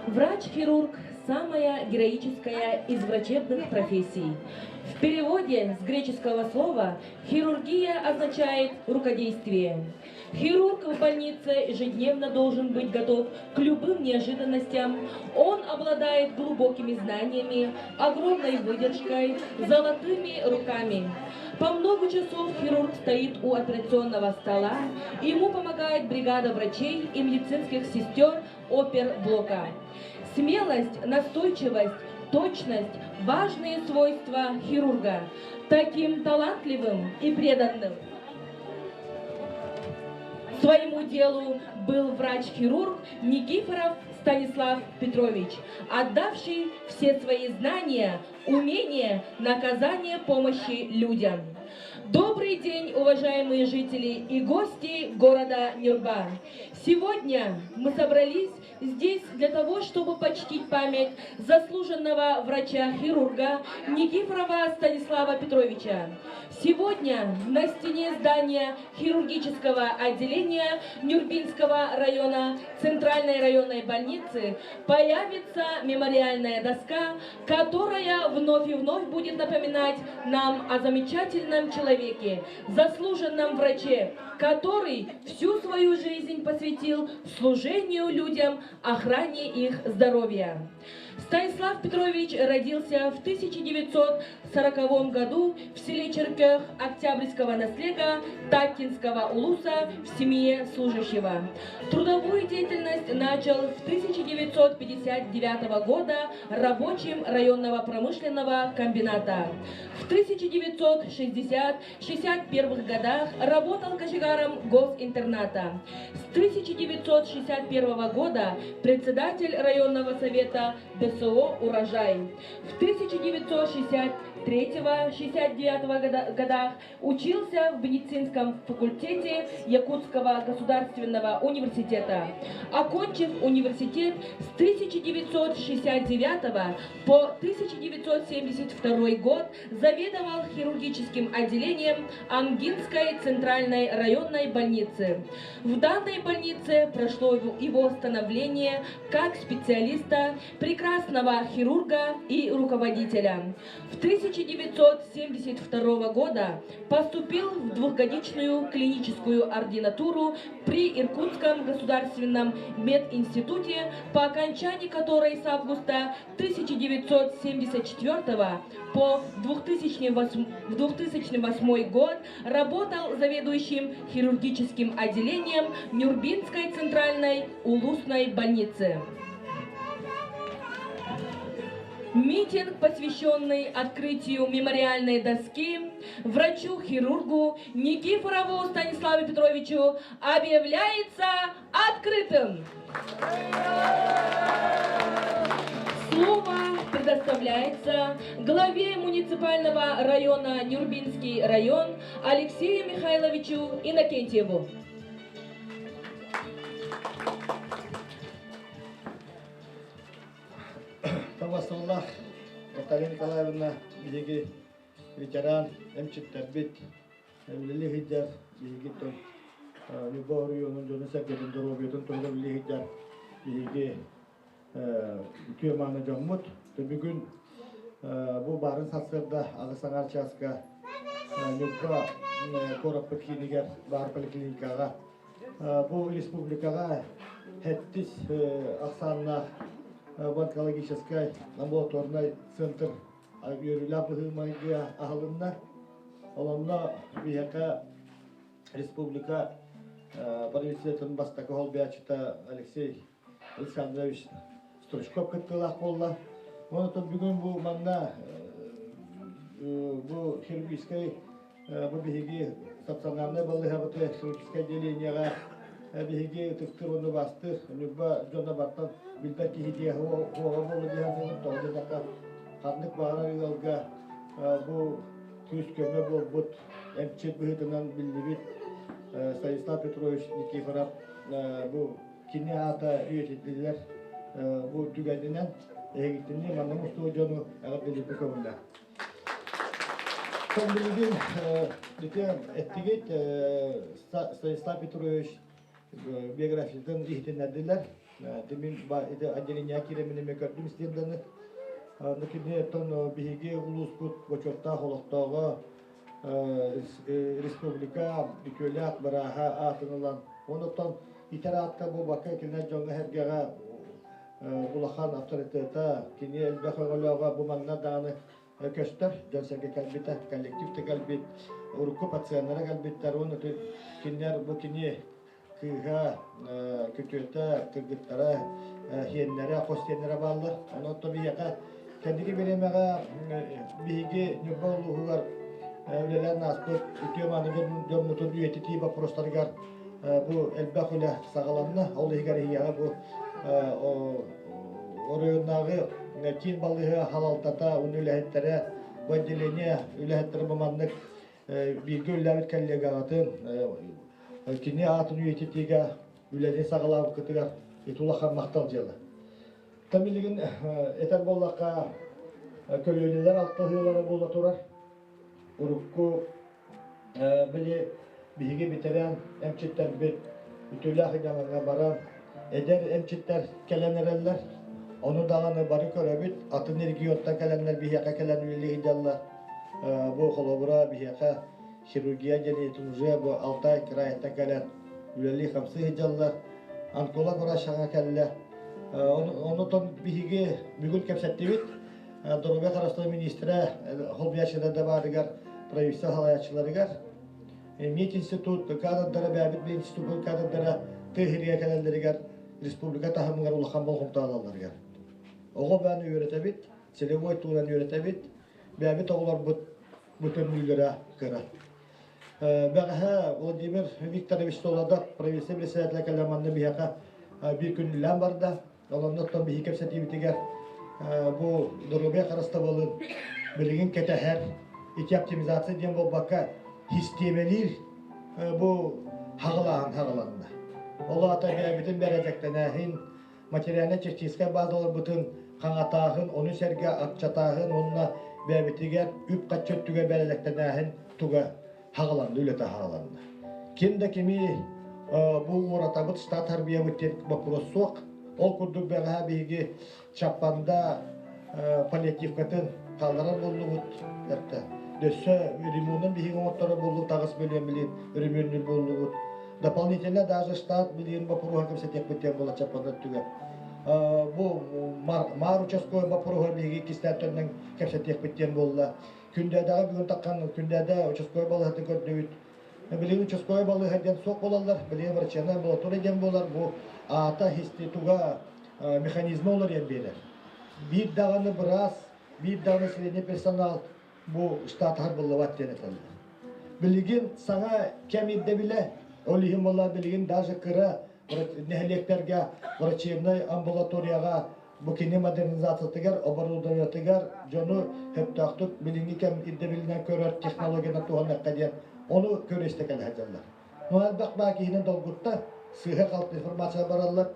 Врач-хирург – самая героическая из врачебных профессий. В переводе с греческого слова хирургия означает рукодействие. Хирург в больнице ежедневно должен быть готов к любым неожиданностям. Он обладает глубокими знаниями, огромной выдержкой, золотыми руками. По много часов хирург стоит у операционного стола, ему помогает бригада врачей и медицинских сестер оперблока. Смелость, настойчивость, точность – важные свойства хирурга. Таким талантливым и преданным своему делу был врач-хирург Никифоров Станислав Петрович, отдавший все свои знания, умения на оказание помощи людям. Добрый день, уважаемые жители и гости города Нюрба. Сегодня мы собрались здесь для того, чтобы почтить память заслуженного врача-хирурга Никифорова Станислава Петровича. Сегодня на стене здания хирургического отделения Нюрбинского района Центральной районной больницы появится мемориальная доска, которая вновь и вновь будет напоминать нам о замечательном человеке, заслуженном враче, который всю свою жизнь посвятил служению людям, охране их здоровья. Станислав Петрович родился в 1940 году в селе Черкех Октябрьского наслега Таткинского улуса в семье служащего. Трудовую деятельность начал в 1959 года рабочим районного промышленного комбината. В 1960-61 годах работал кочегаром госинтерната. С 1961 года председатель районного совета ДСО «Урожай». В 1963-69 годах учился в медицинском факультете Якутского государственного университета. Окончив университет с 1969 по 1972 год заведовал хирургическим отделением Амгинской центральной районной больницы. В данной больнице прошло его становление как специалиста, прекрасного хирурга и руководителя. В 1972 года поступил в двухгодичную клиническую ординатуру при Иркутском государственном мединституте, по окончании которой с августа 1974 по 2008 год работал заведующим хирургическим отделением Нюрбинской центральной улусной больницы. Митинг, посвященный открытию мемориальной доски врачу-хирургу Никифорову Станиславу Петровичу, объявляется открытым. Слово предоставляется главе муниципального района Нюрбинский район Алексею Михайловичу Иннокентьеву. Табасыллах Наталья Николаевна биһиги ветеран эмчиттэрбит үлэлии сылдьар биһиги Ньурба оройуонун дьоно-сэргэтин доруобуйатын туһугар үлэлии сылдьар биһиги үтүө мааны дьоммут. Бүгүн бу баарын сарсыарда аҕыс аҥаар чааска Ньурба куораппыт киинигэр баар поликлиникаҕа бу республикаҕа сэттис ахсааннаах онкологическай амбулаторнай центр үөрүүлээх быһыы-майгы аһылынна. Олонно биһиэхэ республика правительствотын бастакы холбояччыта Алексей Александрович Стручков кыттыылаах буолла. Онон бүгүн бу манна бу хирургическай бу биһиги стационарнай балыыһабыты хирургическай отделениеҕа биһиги ытыктыыр уонна убаастыыр Ньурба дьоно бартан билбэт киһи диэ хуоҕа буолла диэн саныыр тоҕо диэтэххэ ханнык баҕарар ыалга бу күүс-көмө буолбут эмчит быһыытынан биллибит Станислав Петрович Никифоров бу кини аата үйэтитиллэр бу түгэнинэн эһигитини манна мустубут дьону эҕэрдэлиирбин көҥүллээх. Билигин ити эттигит Станислав Петрович биографиятын иһитиннэрдилэр. Мин отделение киирэммин эмиэ көрдүм стенданы. Кини оттон биһиги улууспут бочуоттаах олохтооҕо республика үтүөлээх бырааһа аатын ылан, онуттан итэр аатка буолбакка кинилэр дьоҥҥо-сэргэҕэ улахан авторитета, кини элбэх өҥөлөөҕө бу манна даҕаны көстөр, дьон-сэргэ кэлбитэ, коллектив да кэлбит, урукку пациеннара кэлбиттэр, уонна кинилэр бу кини кыыһа, күтүөтэ, кыргыттара, сиэннэрэ, хос сиэннэрэ бааллар. Онон биһиэхэ кэнники бириэмэҕэ биһиги Ньурба улууһугар үлэлээн ааспыт үтүө-мааны дьоммутун үйэтитии боппуруостарыгар бу элбэх үлэ саҕаланна. Ол иһигэр эһиэхэ бу оройуоннааҕы киин балыыһа салалтата, уонна үлэһиттэрэ, бу отделение үлэһиттэрэ бу маннык бииргэ үлэлээбит коллегаҕытын кини аатын үйэтитиигэ үлэни саҕалаабыккытыгар ити улахан махтал дьыала. Там билигин этэр буоллахха көлүөнэлэр алтыһыылара буола турар. Урукку били биһиги бүтэрээн эмчиттэрбит үтүөлээх идэлэргэ баран эдэр эмчиттэр кэлэн эрэллэр. Ону даҕаны бары көрөбүт, атын регионтан кэлэннэр биһиэхэ кэлэн үлэлии сылдьаллар. Бу холобура биһиэхэ хирургия диэн уже бу Алтай кыраайыттан кэлэн үлэлии-хамсыы сылдьаллар. Онколог врач саҥа кэллэ. Онутон биһиги бүгүн кэпсэттибит. Доруобуйа харыстабылын министрэ холбуйааччылар да баарыгар, правительство салайааччыларыгар мединститут кадрдара, бэйэбит институт кадрдара тыа сиригэр кэлэллэригэр республика таһымыгар улахан болҕомто ылалларыгар. Оҕо бэйэни үөрэтэбит, целевой туунан үөрэтэбит, бэйэбит оҕолорбут бу төннүүлэрэ кыра. Бэҕэһээ Владимир Викторович Солодов правительство председателэ кэлэн манна биһиэхэ биир күнүлээн барда. Олоннортон биһи кэпсэтиибитигэр бу доруобуйа харыстабылын билигин кэтэһэр ити оптимизация диэн буолбакка систиэмэлиир бу хаҕылааһын хаҕыланна. Ол аата бэйэбитин бэрэдэктэнээһин, материально-техническай базаларбытын хаҥатааһын, ону сэргэ аччатааһын уонна бэйэбитигэр үп-харчы өттүгэр бэрэдэктэнээһин туга хаҕыланна, үлэтэ хаҕыланна. Ким да кими бу уоратабыт, штат харбыйабыт диэн боппуруос суох. Ол курдук бэҕэһээ биһиги Чаппанда паллиативкатын хаалларар буоллубут эртэ. Өссө ремонун биһиги оҥотторор буоллубут, аҕыс миллион билин өрөмүөннүүр буоллубут. Дополнительно даже штат билин боппуруоһа кэпсэтиэхпит диэн буола Чаппанда өттүгэр. Бу маар участковай боппуруоһа биһиги иккистээн төннөн кэпсэтиэхпит диэн буолла. Күндээдэҕэ бүгүн таххан Күндээдэ участковай балыыһатын көрдүбүт. Билигин участковай балыыһа диэн суох буолаллар. Билигин врачебная амбулатория диэн буолар. Бу аата институга механизма уларыйан биэрэр. Биир даҕаны быраас, биир даҕаны средний персонал бу штатыгар буллубат диэн этэллэр. Билигин саҥа кэм ирдэбилэ, ол иһин буолла билигин даже кыра нэһилиэктэргэ врачебнай амбулаторияҕа бу кини модернизациятыгар, оборудованиетыгар дьону сөптөөхтүк билиҥҥи кэм ирдэбилинэн көрөр технологияны туһаныахха диэн ону көрө-истэ кэлэ сылдьаллар. Ну элбэх баа киһини долгутта, сыыһа-халты информация бараллар.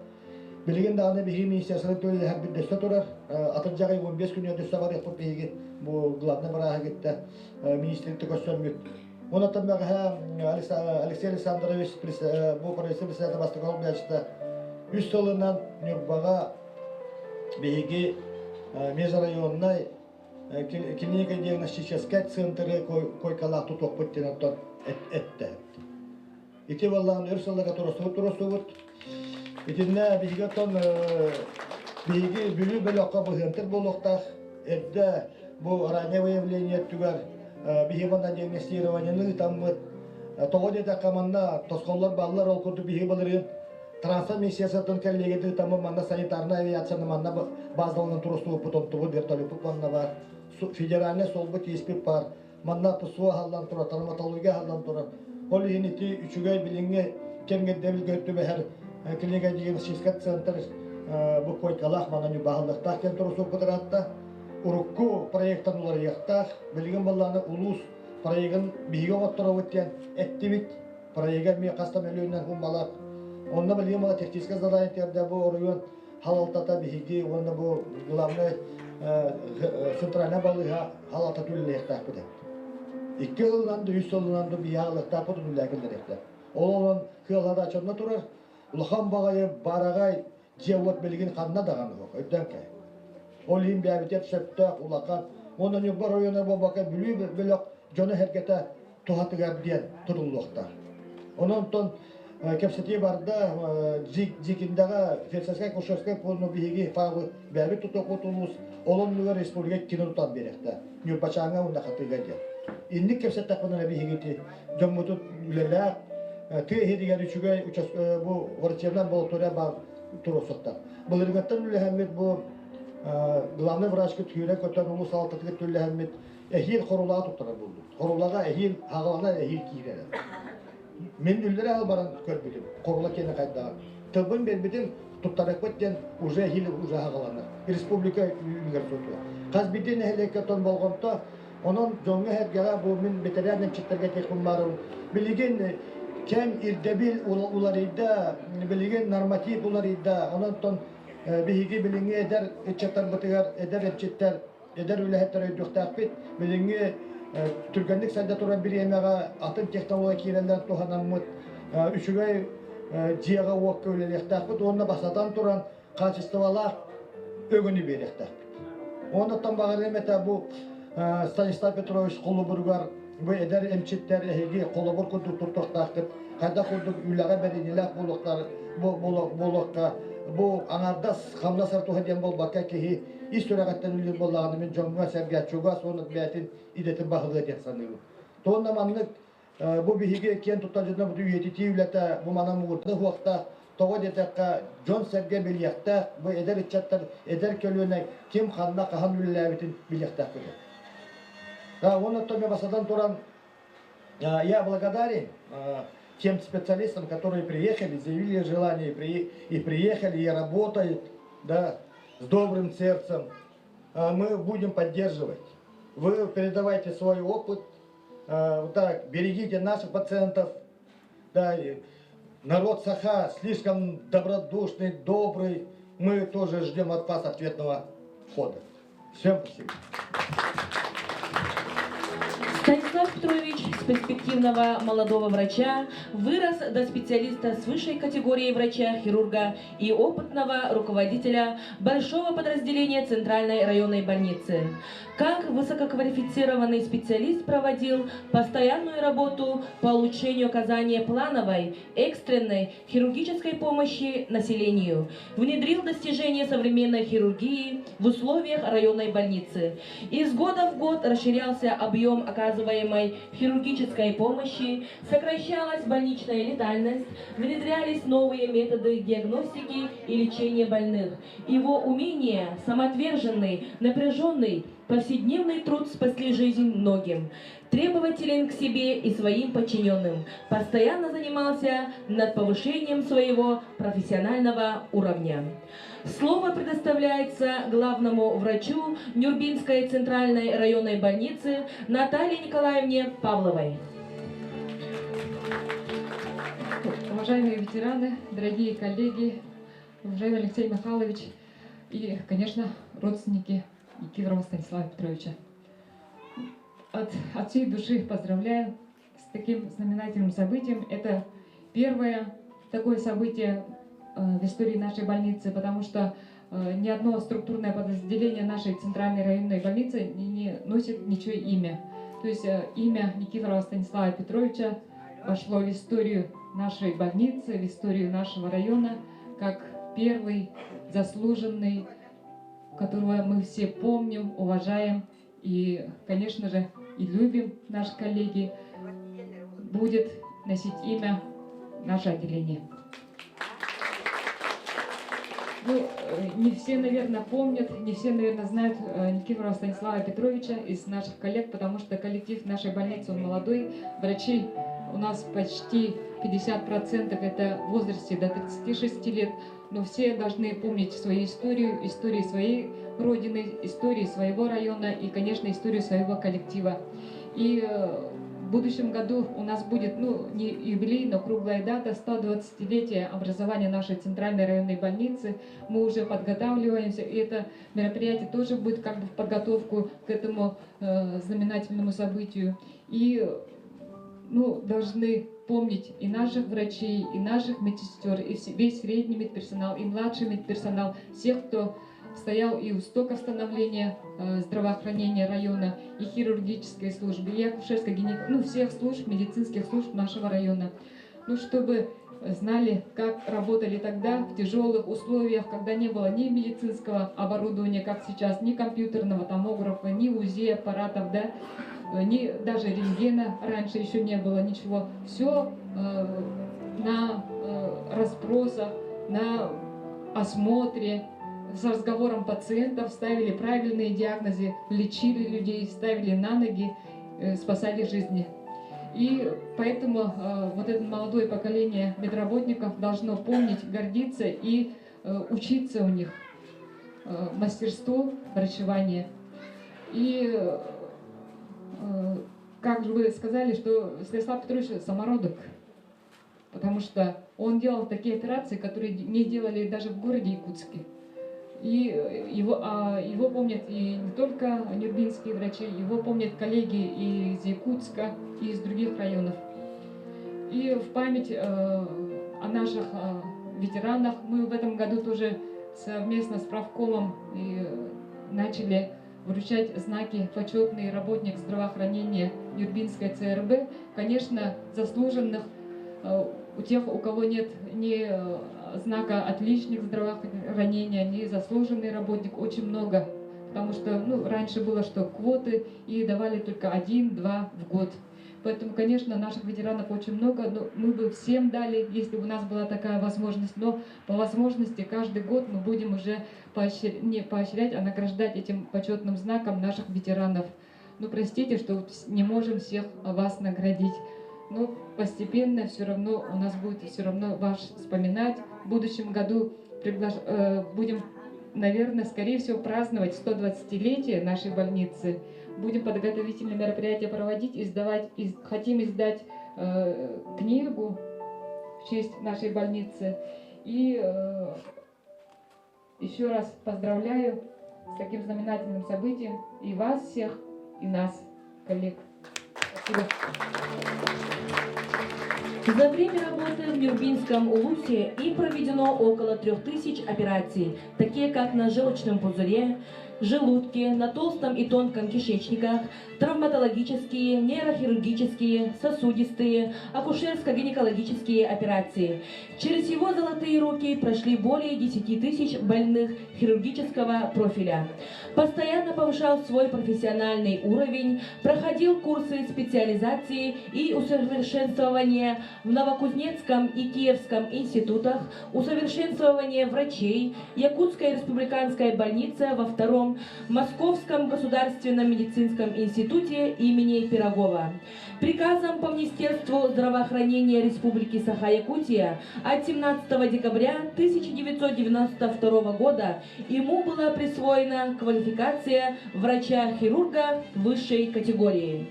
Билигин даҕаны биһиги министерствоны төлөһөрбүт дөссө турар. Атырдьах ый 15 күнүгэр дөссө барыахпыт биһиги бу главный бырааһы кытта министрты көрсөммүт. Онон бэҕэһээ Алексей Александрович бу правительство председателя бастакы солбуйааччыта үс сылынан Ньурбаҕа биһиги межрайоннай клинико-диагностическай центры койкалаах тутуохпут диэн оттон эттэ. Ити буоллаҕына өр сылларга турусубут турусубут. Итиннэ биһиги оттон биһиги Бүлүү бөлөххө быһыантыр буолуохтаах. Эрдэ бу раннее выявление өттүгэр биһиги манна диагностированиены ыытаммыт. Тоҕо диэтэххэ манна тосхоллор бааллар, ол курдук биһиги былырыын транспорт министерствотын коллегията ыытаммыт манна санитарнай авиацияны манна базаланан турустубуппут, онтубут вертолеппут манна баар, федеральнай суолбут тииспит баар. Манна ПСО аһыллан турар, травматология аһыллан турар. Ол иһин ити үчүгэй билиҥҥи кэмҥэ ирдэбилгэ түбэһэр клинико-диагностическай центр бу койкалаах манан баһыллыктаах диэн турусуоппут ыраатта. Урукку проектан уларыйыахтаах. Билигин буоллаҕына улуус проегын биһиги оҥотторобут диэн эттибит. Проега эмиэ хас да мөлүйүөннэн суммалаах. Онно билигин була техническое задание тиэрдэ бу оройуон халалтата биһиги уонна бу главный центральная балыыһа халата үлэлиэхтээхпит эбит. Икки сылынан да, үс сылынан да биһиги аҕалыахтаахпыт үлэлээн киллэриэхтээх. Ол онон кыалладааччанна турар улахан баҕайы бараҕай Дьиэ-уот билигин ханна даҕаны суох, өйдөөн кээ. Ол иһин бэйэбитигэр сөптөөх улахан уонна Ньурба оройуона буолбакка Бүлүү бөлөх дьоно-сэргэтэ туһатыгар диэн тутуллуохтаах. Онон кэпсэтии барда Дьиикимдэҕэ фельдшерскай-акушерскай пууну биһиги ФАБы бэйэбит тутуохпут улуус ол оннугар республика иккини тутан биэриэхтээх. Ньурбачааҥҥа уонна Хатыыга диэн. Инник кэпсэттэхпинэ биһиги ити дьоммутун үлэлээх тыа иһигэр үчүгэй бу врачебнай амбулатория баар туруорсуохтаах. Былырыҥҥаттан үлэһэммит бу главный врачка түүрэ көтөн улуус салалтатыгар түллэһэммит эһиил Хорулаҕа туттарар буоллубут. Хорулаҕа эһиил хаҕалана эһиил киирэр. Мин үллэрэ ал баран көрбүтүм. Хорула киэнэ хайдаҕа. Тылбын бербитим туттарыахпыт диэн уже эһиил уже хаҕаланар. Республика үүнүгэр сотуо. Хас биирдии нэһилиэккэ тон болҕомто. Онон дьоҥҥо-сэргэҕэ бу мин бэтэрээн эмчиттэргэ этиэхпин баарым. Билигин кэм ирдэбил уларыйда, билигин норматив уларыйда. Онон биһиги билиҥҥи эдэр ыччаттарбытыгар эдэр эмчиттэр эдэр үлэһиттэр өйдүөхтээхпит. Билиҥҥи түргэнник сайда турар бириэмэҕэ атын технология киирэллэр туһанаммыт үчүгэй дьиэҕэ-уокка үлэлиэхтээхпит уонна бастатан туран хаачыстыбалаах өгөнү биэриэхтээхпит. Оннуттан баҕарыам этэ бу Станислав Петрович холобуругар бу эдэр эмчиттэр эһиги холобур курдук туттуохтааххыт, хайдах курдук үлэҕэ бэриниилээх буолуохха бу аҥаардас хамнас артуһа диэн буолбакка киһи ис сүрэҕиттэн үлэлиир буоллаҕына мин дьоҥҥо-сэргэ чугас уонна бэйэтин идэтин баһылыа диэн саныыбын. Туонна маннык бу биһиги киэн туттар дьоннорбут үйэтитии үлэтэ бу манан муҥурда уһуохтаах. Тоҕо диэтэххэ, дьон-сэргэ билиэхтээх, бу эдэр ыччаттар, эдэр көлүөнэ ким ханна хаһан үлэлээбитин билиэхтээх курдук. Уонна оттон бастатан туран, я благодарен тем специалистам, которые приехали, заявили желание и приехали, и работают, да, с добрым сердцем. Мы будем поддерживать. Вы передавайте свой опыт, вот так, берегите наших пациентов. Да, народ Саха слишком добродушный, добрый. Мы тоже ждем от вас ответного хода. Всем спасибо. Станислав Петрович с перспективного молодого врача вырос до специалиста с высшей категорией врача-хирурга и опытного руководителя большого подразделения Центральной районной больницы. Как высококвалифицированный специалист проводил постоянную работу по улучшению оказания плановой, экстренной хирургической помощи населению, внедрил достижения современной хирургии в условиях районной больницы. Из года в год расширялся объем оказываемой хирургической помощи, сокращалась больничная летальность, внедрялись новые методы диагностики и лечения больных. Его умение, самоотверженный, напряженный, повседневный труд спасли жизнь многим. Требователен к себе и своим подчиненным. Постоянно занимался над повышением своего профессионального уровня. Слово предоставляется главному врачу Нюрбинской центральной районной больницы Наталье Николаевне Павловой. Уважаемые ветераны, дорогие коллеги, уважаемый Алексей Михайлович и, конечно, родственники Никифорова Станислава Петровича. От всей души поздравляю с таким знаменательным событием. Это первое такое событие в истории нашей больницы, потому что ни одно структурное подразделение нашей центральной районной больницы не носит ничье имя. То есть имя Никифорова Станислава Петровича вошло в историю нашей больницы, в историю нашего района, как первый заслуженный, которого мы все помним, уважаем и, конечно же, и любим, наши коллеги, будет носить имя наше отделение. Ну, не все, наверное, помнят, не все, наверное, знают Никифорова Станислава Петровича из наших коллег, потому что коллектив нашей больницы, он молодой, врачи у нас почти 50% это в возрасте до 36 лет, но все должны помнить свою историю, историю своей родины, историю своего района и, конечно, историю своего коллектива. И в будущем году у нас будет, ну, не юбилей, но круглая дата, 120-летие образования нашей центральной районной больницы. Мы уже подготавливаемся, и это мероприятие тоже будет как бы в подготовку к этому знаменательному событию. И, ну, должны помнить помнить и наших врачей, и наших медсестер, и весь средний медперсонал, и младший медперсонал, всех, кто стоял и у истоков становления здравоохранения района, и хирургической службы, и акушерской гинекологии, ну, всех служб, медицинских служб нашего района. Ну, чтобы знали, как работали тогда в тяжелых условиях, когда не было ни медицинского оборудования, как сейчас, ни компьютерного томографа, ни УЗИ аппаратов, да, ни даже рентгена раньше еще не было, ничего. Все на расспросах, на осмотре, с разговором пациентов ставили правильные диагнозы, лечили людей, ставили на ноги, спасали жизни. И поэтому вот это молодое поколение медработников должно помнить, гордиться и учиться у них мастерству врачевания. И как же вы сказали, что Станислав Петрович самородок, потому что он делал такие операции, которые не делали даже в городе Якутске. И его помнят и не только нюрбинские врачи, его помнят коллеги и из Якутска, и из других районов. И в память о наших ветеранах мы в этом году тоже совместно с профкомом и начали вручать знаки «Почетный работник здравоохранения Нюрбинской ЦРБ». Конечно, заслуженных, у тех, у кого нет ни знака «Отличник здравоохранения», ни «Заслуженный работник», очень много. Потому что, ну, раньше было, что квоты и давали только один-два в год. Поэтому, конечно, наших ветеранов очень много, но мы бы всем дали, если бы у нас была такая возможность. Но по возможности каждый год мы будем уже не поощрять, а награждать этим почетным знаком наших ветеранов. Ну, простите, что не можем всех вас наградить. Но постепенно все равно у нас будет все равно вас вспоминать. В будущем году будем, наверное, скорее всего, праздновать 120-летие нашей больницы. Будем подготовительные мероприятия проводить, издавать, хотим издать книгу в честь нашей больницы. И еще раз поздравляю с таким знаменательным событием и вас всех, и нас, коллег. Спасибо. За время работы в Нюрбинском улусе им проведено около 3000 операций, такие как на желчном пузыре, желудке, на толстом и тонком кишечниках, травматологические, нейрохирургические, сосудистые, акушерско-гинекологические операции. Через его золотые руки прошли более 10 тысяч больных хирургического профиля. Постоянно повышал свой профессиональный уровень, проходил курсы специализации и усовершенствования в Новокузнецком и Киевском институтах, усовершенствование врачей, Якутская республиканская больница во втором Московском государственном медицинском институте имени Пирогова. Приказом по Министерству здравоохранения Республики Саха-Якутия от 17 декабря 1992 года ему была присвоена квалификация врача-хирурга высшей категории.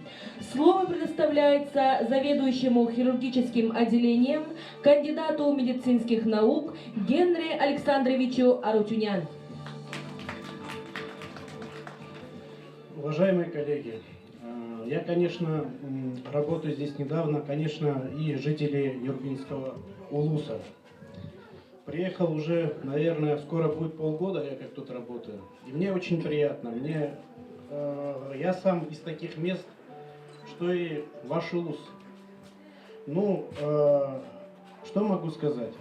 Слово предоставляется заведующему хирургическим отделением, кандидату медицинских наук Генри Александровичу Арутюнян. Уважаемые коллеги, я, конечно, работаю здесь недавно, конечно, и жители Нюрбинского улуса. Приехал уже, наверное, скоро будет полгода, я как тут работаю. И мне очень приятно. Я сам из таких мест, что и ваш улус. Ну, что могу сказать?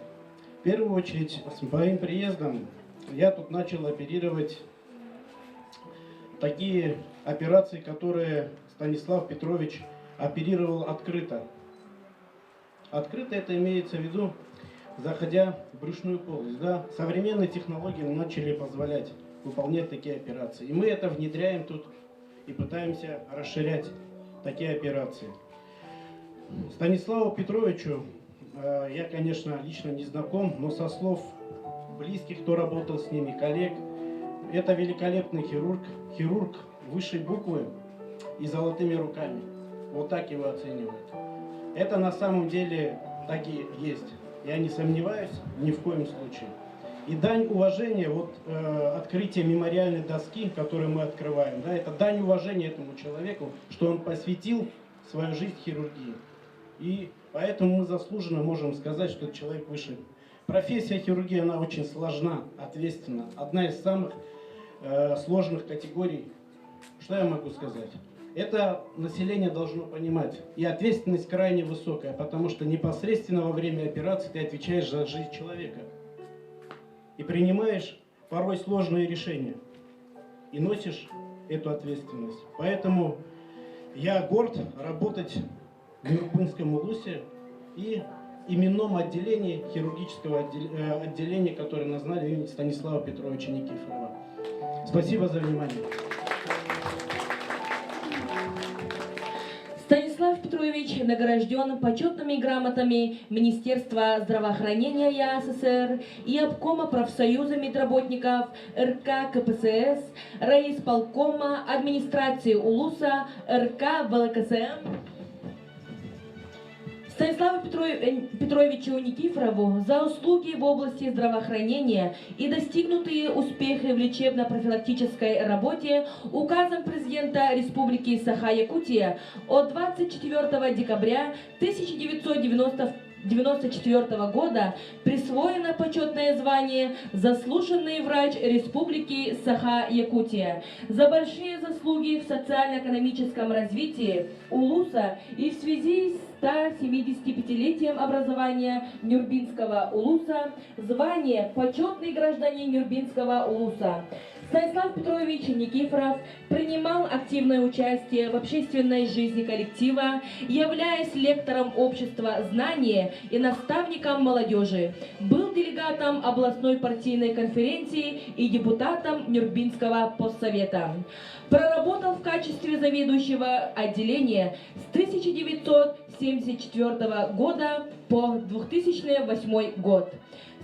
В первую очередь, с моим приездом я тут начал оперировать такие операции, которые Станислав Петрович оперировал открыто. Открыто это имеется в виду, заходя в брюшную полость. Да? Современные технологии начали позволять выполнять такие операции. И мы это внедряем тут и пытаемся расширять такие операции. Станиславу Петровичу я, конечно, лично не знаком, но со слов близких, кто работал с ними, коллег, это великолепный хирург, хирург высшей буквы и золотыми руками. Вот так его оценивают. Это на самом деле так и есть. Я не сомневаюсь ни в коем случае. И дань уважения, вот открытие мемориальной доски, которую мы открываем, да, это дань уважения этому человеку, что он посвятил свою жизнь хирургии. И поэтому мы заслуженно можем сказать, что человек выше. Профессия хирургии, она очень сложна, ответственна. Одна из самых сложных категорий. Что я могу сказать? Это население должно понимать. И ответственность крайне высокая, потому что непосредственно во время операции ты отвечаешь за жизнь человека. И принимаешь порой сложные решения. И носишь эту ответственность. Поэтому я горд работать в Нюрбинском улусе и именном отделении хирургического отделения, которое назвали имени Станислава Петровича Никифорова. Спасибо за внимание. Станислав Петрович награжден почетными грамотами Министерства здравоохранения ЯССР и Обкома профсоюза медработников РК КПСС, райисполкома администрации Улуса РК ВЛКСМ. Станиславу Петровичу Никифорову за услуги в области здравоохранения и достигнутые успехи в лечебно-профилактической работе указом президента Республики Саха-Якутия от 24 декабря 1994 года присвоено почетное звание «Заслуженный врач Республики Саха-Якутия» за большие заслуги в социально-экономическом развитии Улуса и в связи с 175-летием образования Нюрбинского Улуса звание «Почетный гражданин Нюрбинского Улуса». Станислав Петрович Никифоров принимал активное участие в общественной жизни коллектива, являясь лектором общества «Знание» и наставником молодежи. Был делегатом областной партийной конференции и депутатом Нюрбинского постсовета. Проработал в качестве заведующего отделения с 1974 года по 2008 год.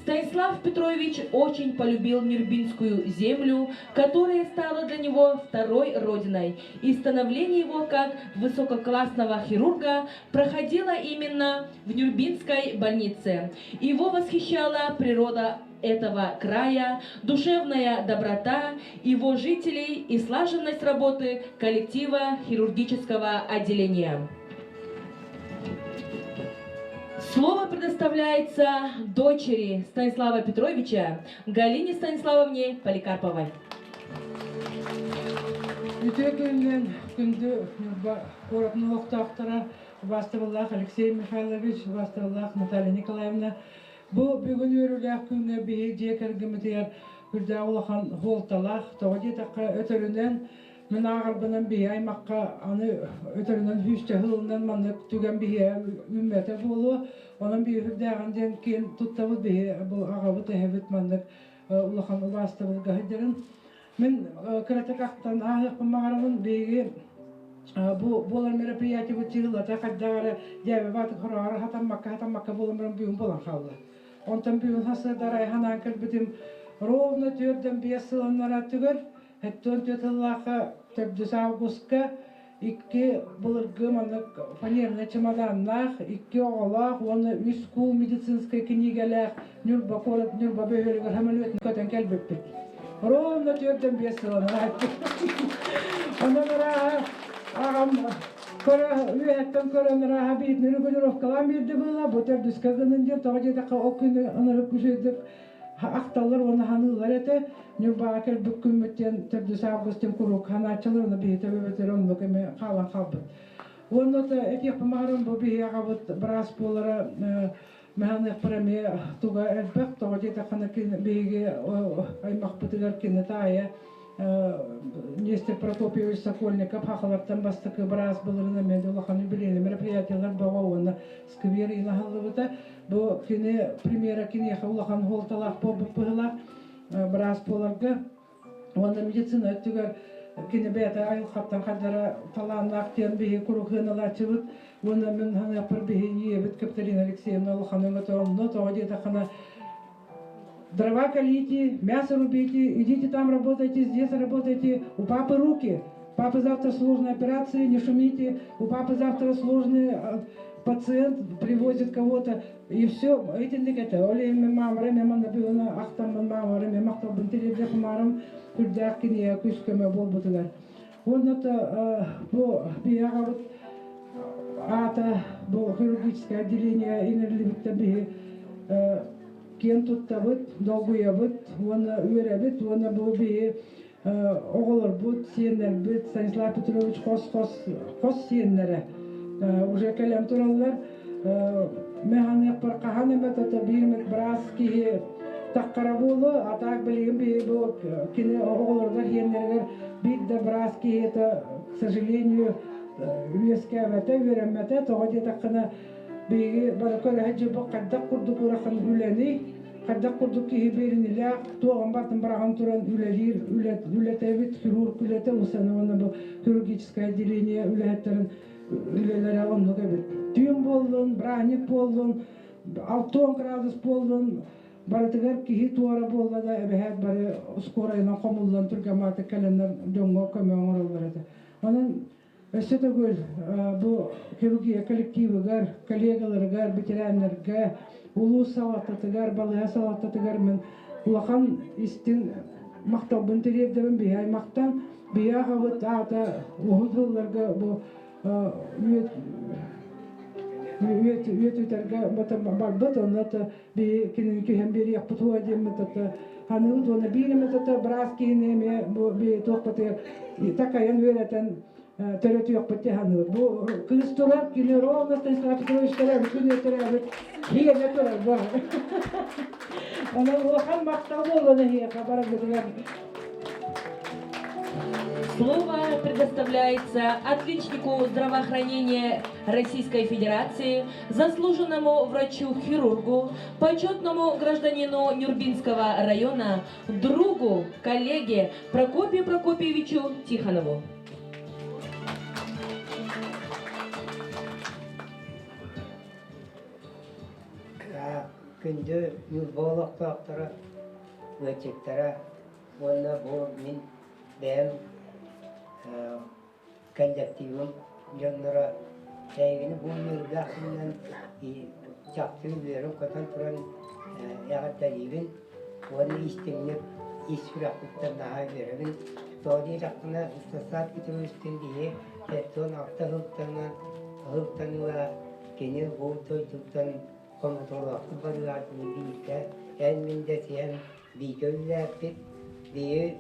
Станислав Петрович очень полюбил Нюрбинскую землю, которая стала для него второй родиной, и становление его как высококлассного хирурга проходило именно в Нюрбинской больнице. Его восхищала природа этого края, душевная доброта его жителей и слаженность работы коллектива хирургического отделения. Слово предоставляется дочери Станислава Петровича Галине Станиславовне Поликарповой. Үтүө күнүнэн күндү Ньурба куоратын олохтоохторо убаастабыллаах Алексей Михайлович, убаастабыллаах Наталья Николаевна. Бу бүгүн үөрүүлээх күҥҥэ биһи дьиэ кэргэммитигэр үрдээх улахан суолталаах. Тоҕо диэтэххэ өтөрүнэн мин ааҕарбынан биһи аймахха аны өтөрүнэн сүүсчэ сылынан маннык түгэн биһиэ үүммэтэ буолуо. Онон биһи үрдээҕин диэн киэн туттабыт биһи бу аҕабыт эһэбит маннык улахан убаастабылга сылдьарын. Мин кыратык ахтан ааһыахпын баҕарабын биһиги бу буолар мероприятиебыт чыһыллата хайдах эрэ дьээбэ баатык хороҕор хатаммакка хатаммакка буолан баран бүгүн буолан хаалла. Онтон бүгүн сарсыарда ханаан кэлбитим ровно түөрдэн биэс сыланнара түгэр 74 сыллаахха төрдүс августка икки былыргы маннык фанерный чемоданнаах, икки оҕолоох уонна үс куул медицинскэй кинигэлээх Ньурба куорат Ньурба бөһүөлэгэр самолетун көтөн кэлбиппит. Ровно түөртэн биэс сыланар Онон арааһа аҕам көрө үөһэттэн көрөн арааһа биирдин регулировкалаан биэрдэ быһыылаах бу төрдүскэ гынын диэн тоҕо диэтэххэ ол күнү ынырык үчүгэйдик ахталлар уонна ханыылар этэ. Ньурбаҕа кэлбит күммүт диэн төрдүс август диэн куруук ханааччылар уонна биһи төбөбүтүгэр оннук эмэ хаалан хаалбыт. Уонна этиэхпин баҕарабын бу биһи аҕабыт быраас буолара мэһаныахпар эмиэ туга элбэх тоҕо диэтэххинэ биһиги аймахпытыгар кини таайа Нестер Прокопьевич Сокольников хахалартан бастакы быраас былырын эмиэ улахан юбилейный мероприятиелар бөҕө уонна сквер инаһыллыбыта. Бу кини премьера киниэхэ улахан суолталаах буолбут быһыылаах быраас буоларга уонна медицина өттүгэр кини бэйэтэ айылҕаттан хардара талааннаах диэн биһи куруук сыаналааччыбыт уонна мин саныахпар биһи ийэбит Капиталина Алексеевна улахан өҥөтө онно тоҕо диэтэххинэ дрова колите, мясо рубите, идите там работайте, здесь работайте, у папы руки, папы завтра сложная операция, не шумите, у папы завтра сложный пациент привозит кого-то, и все, итинник этэ. Ол иһин мин маамара эмиэ манна бүгүн ахтаммын маамара эмиэ махталбын тириэрдэ кумаарым үрдээх кинигэ күүс-көмө буолбутугар. Уонна бу биһиги аҕабыт аата бу хирургическое отделение иҥэриллибиттэн биһи киэн туттабыт, долгуйабыт уонна үөрэбит уонна бу биһи оҕолорбут, сиэннэрбит Станислав Петрович хос-хос хос сиэннэрэ уже кэлэн тураллар. Механыахпар хаһан эмэ тото биир эмит быраас киһи таххара буолуо, а так билигин биһи бу кини оҕолоругар сиэннэригэр биир да быраас киһи это, к сожалению, үөскээбэтэ, үөрэммэтэ. Тоҕо диэтэххинэ, биһиги бары көрөһө дьыбы хайдах курдук ыарахан үлэний, хайдах курдук киһи биэринилээх, туоҕун бартын быраҕан туран үлэлиир үлэтэбит, хирург үлэтэ, усаны уонна бу хирургическое отделение үлэһиттэрин үлэлэрэ оннук эбит. Түүн буоллун, браник буоллун, 60 градус буоллун, барытыгар киһи туора буолла да эбэһээт бары скорайынан хомуллан түргэн кэлэннэр дьоҥҥо көмө оҥороллор этэ. Онон өссө төгүл бу хирургия коллективыгар, коллегаларыгар, ветераннарга, улуус салалтатыгар, балыыһа салалтатыгар мин улахан истин махталбын тириэрдэбин биһи аймахтан. Биһи аҕабыт аата уһун сылларга бу үөтүтэргэ барбыт, онно биһи кинини түһэн биэриэхпит уо диэммит ата ханыыбыт уонна биир эмэ тото быраас киһини эмиэ бу биһи туохпутугар такайан үөрэтэн төрөтүөхпүт дии саныыбыт. Бу кыыс турар, кини ровно Станислав Петрович төрөөбүт күнүгэр төрөөбүт киэнэ турар бу. Онон улахан махтал буоллун эһиэхэ барыгытыгар. Слово предоставляется отличнику здравоохранения Российской Федерации, заслуженному врачу-хирургу, почетному гражданину Нюрбинского района, другу, коллеге Прокопию Прокопьевичу Тихонову. Күндү Ньурба олохтоохторо, ыалдьыттара уонна бу мин бэйэм коллективым дьонноро эйигини бу үөрүүлээх күнүнэн чахчы үөрэн-көтөн туран эҕэрдэлиибин уонна истиҥник ис сүрэхпиттэн наһаа үөрэбин. Тоҕо диэтэхпинэ, Станислав Петровичтыын биһи 76 сылтан ыла кини бу дойдуттан хомутуулаахтык барыаҕын бииргэ эн-мин дэсиһэн бииргэ үлэлээппит. Биһи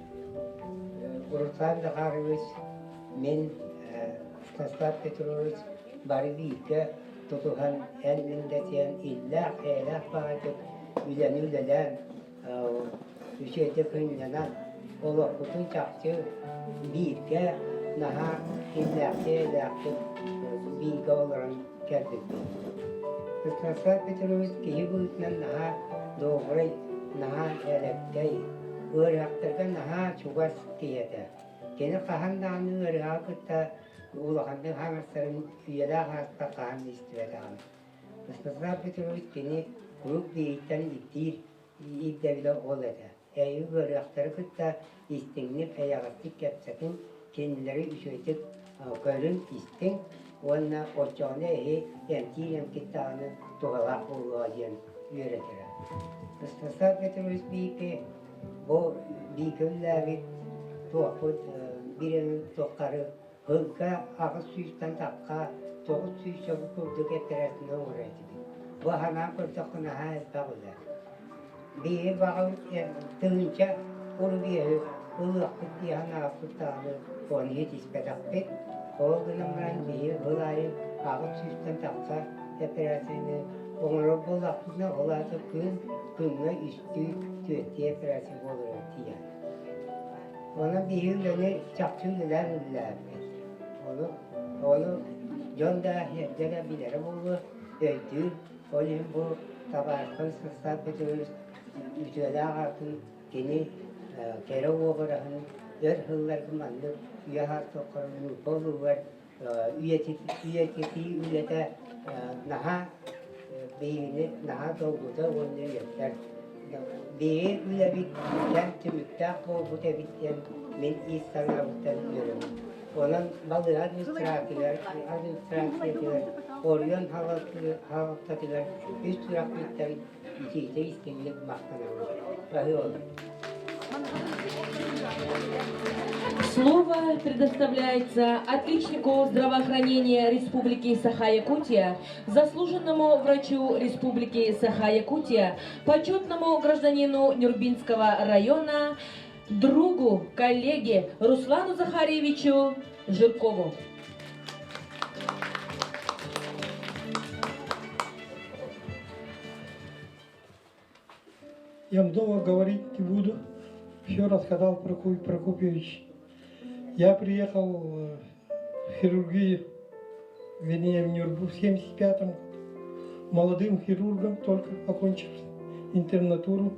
Руслан Захарович, мин Станислав Петрович бары бииргэ тутуһан эн-мин дэсиһэн иллээх, эйэлээх баҕайытык үлэни үлэлээн, үчүгэйдик сынньанан, олохпутун чахчы бииргэ наһаа иллээхтик-эйэлээхтик бииргэ олорон кэлбиппит. Станислав Петрович киһи быһыытынан наһаа добрай, наһаа элэккэй, ыарыһахтарга наһаа чугас киһи этэ. Кини хаһан даҕаны ыарыһаҕы кытта улаханнык хаҥастарын үйэлээх ааста хаһан истибэтэҕим. Станислав Петрович кини куруук биһиттэн ирдиир ирдэбилэ ол этэ. Эйиги ыарыһахтары кытта истиҥник, эйэҕэстик кэпсэтиҥ, кинилэри үчүгэйдик көрүҥ, истиҥ уонна оччоҕуна эһи эмтиир эмкит даҕаны туһалаах буолуоҕа диэн үөрэтэрэ. Станислав Петрович биики бу биики үлэлээбит туохпут биир эмит туоххары Һылга 800-тан тахха 900 сөбү курдук эпэрээссийэни оҥорор этибит. Бу санаан көрдөххө наһаа элбэх үлэ. Биһиги баҕабыт тыһыынча рубеһы ылыахпыт дии санаабыппыт даҕаны ону ситиспэтэхпит. Ол гынан баран биһиги сыл аайы 800-тан тахса эпэрээссийэни оҥорор буоллахпытына, ол аата күн күҥҥэ үстүү, түөртүү эпэрээссийэ буолара тиийэр. Онон биһиги үлэни чахчы үлэлээн үлэлээбиппит. Ону, ону дьон да, эрдэ да билэрэ буолуо, өйдүүр. Ол иһин бу табаарыстан састаап Петрович үтүөлээх аатын кини кэрэ уобараһын өр сылларга маннык үйэ саас Ньурба улууһугар үйэтитии үлэтэ наһаа биһигини наһаа долгутар уонна үөрдэр. Биһиги үлэбит кэм түмүктээх буолбут эбит диэн мин ис санаабыттан үөрэбин. Онон балыыһа администрациятыгар, оройуон салалтатыгар ис сүрэхпиттэн итиитэ истиҥник махтанабын. Баһыыбалар. Слово предоставляется отличнику здравоохранения Республики Саха-Якутия, заслуженному врачу Республики Саха-Якутия, почетному гражданину Нюрбинского района, другу, коллеге Руслану Захарьевичу Жиркову. Я много говорить не буду. Все рассказал Прокопий Прокопьевич. Я приехал э, в хирургию, вернее, в Нюрбу в 75 году. Молодым хирургом, только окончив интернатуру.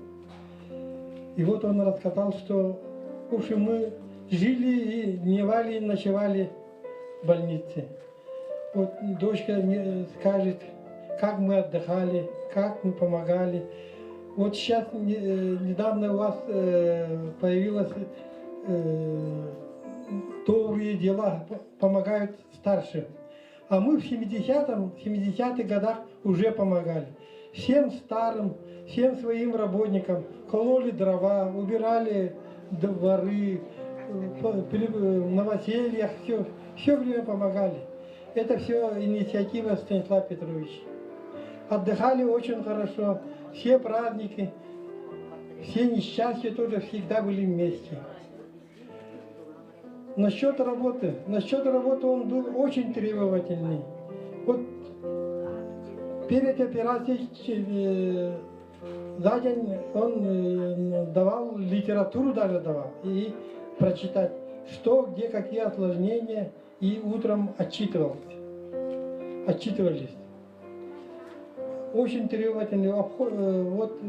И вот он рассказал, что, в общем, мы жили и дневали, и ночевали в больнице. Вот дочка мне скажет, как мы отдыхали, как мы помогали. Вот сейчас э, недавно у вас э, появилось э, добрые дела, помогают старшим. А мы в 70-м, 70-х годах уже помогали. Всем старым, всем своим работникам кололи дрова, убирали дворы, новосельях, все, все время помогали. Это все инициатива Станислава Петровича. Отдыхали очень хорошо, все праздники, все несчастья тоже всегда были вместе. Насчет работы. Насчет работы он был очень требовательный. Вот перед операцией э, за день он э, давал, литературу даже давал, и прочитать, что, где, какие осложнения, и утром отчитывался. Отчитывались. Очень требовательный. Э, вот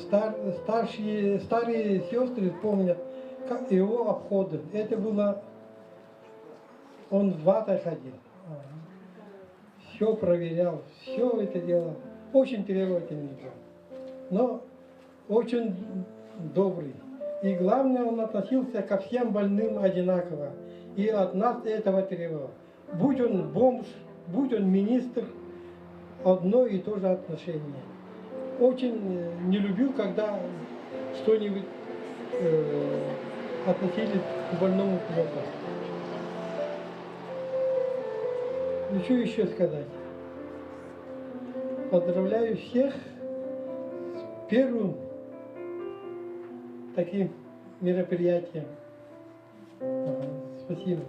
стар, старшие, старые сестры помнят его обходы. Это было... Он в ватой ходил. Все проверял, все это делал. Очень требовательный был. Но очень добрый. И главное, он относился ко всем больным одинаково. И от нас этого требовал. Будь он бомж, будь он министр, одно и то же отношение. Очень э, не любил, когда что-нибудь э, относились к больному плохо. Ну, что еще сказать? Поздравляю всех с первым таким мероприятием. Спасибо.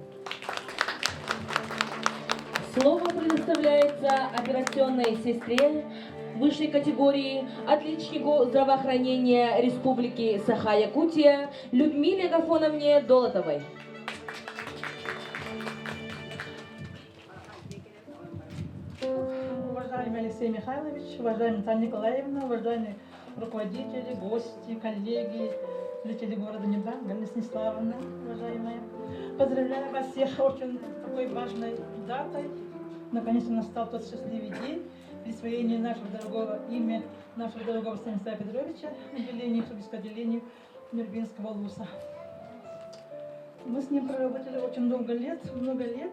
Слово предоставляется операционной сестре высшей категории, отличнику здравоохранения Республики Саха-Якутия Людмиле Агафоновне Долотовой. Уважаемый Алексей Михайлович, уважаемая Наталья Николаевна, уважаемые руководители, гости, коллеги, жители города Нюрба, Галина Станиславовна, уважаемая. Поздравляю вас всех очень такой важной датой. Наконец-то настал тот счастливый день присвоения нашего дорогого имя нашего дорогого Станислава Петровича, отделения, хирургического отделения Нюрбинского ЛУСа. Мы с ним проработали очень много лет, много лет.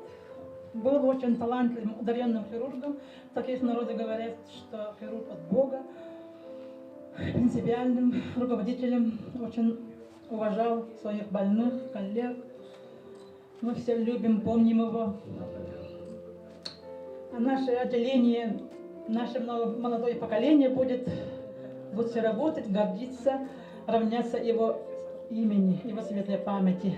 Был очень талантливым, одаренным хирургом. Таких народы говорят, что хирург от Бога. Принципиальным руководителем, очень уважал своих больных, коллег. Мы все любим, помним его. А наше отделение, наше молодое поколение будет лучше работать, гордиться, равняться его имени, его светлой памяти.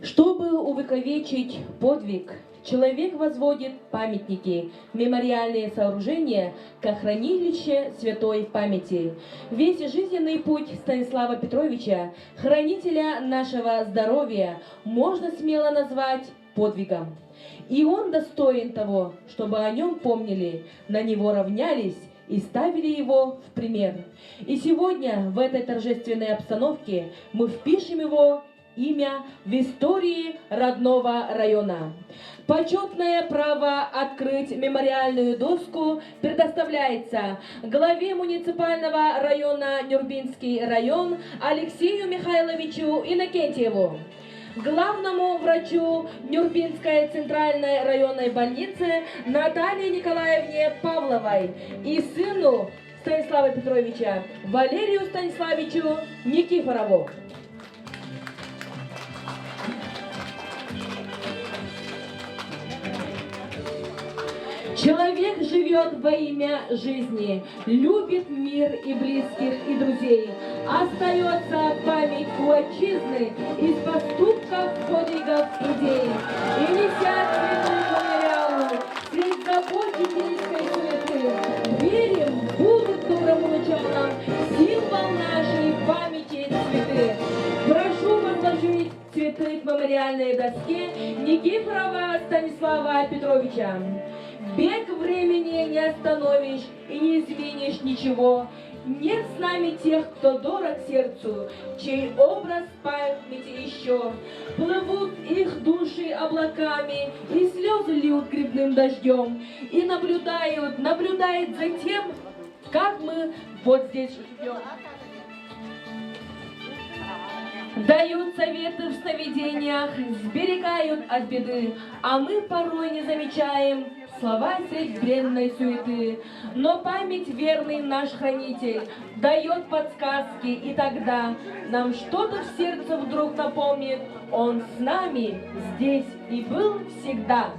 Чтобы увековечить подвиг, человек возводит памятники, мемориальные сооружения как хранилище святой памяти. Весь жизненный путь Станислава Петровича, хранителя нашего здоровья, можно смело назвать подвигом. И он достоин того, чтобы о нем помнили, на него равнялись и ставили его в пример. И сегодня в этой торжественной обстановке мы впишем его имя в истории родного района. Почетное право открыть мемориальную доску предоставляется главе муниципального района Нюрбинский район Алексею Михайловичу Иннокентьеву, главному врачу Нюрбинской центральной районной больницы Наталье Николаевне Павловой и сыну Станислава Петровича Валерию Станиславичу Никифорову. Человек живет во имя жизни, любит мир и близких, и друзей. Остается память у отчизны из поступков, подвигов людей. И неся цветы мемориалу средь забот житейской суеты. Верим, будут доброму началом символ нашей памяти цветы. Прошу возложить цветы к мемориальной доске Никифорова Станислава Петровича. Бег времени не остановишь и не изменишь ничего. Нет с нами тех, кто дорог сердцу, чей образ в памяти еще. Плывут их души облаками, и слезы льют грибным дождем, и наблюдают, наблюдают за тем, как мы вот здесь живем. Дают советы в сновидениях, сберегают от беды, а мы порой не замечаем слова средь бренной суеты. Но память верный наш хранитель дает подсказки, и тогда нам что-то в сердце вдруг напомнит, он с нами здесь и был всегда.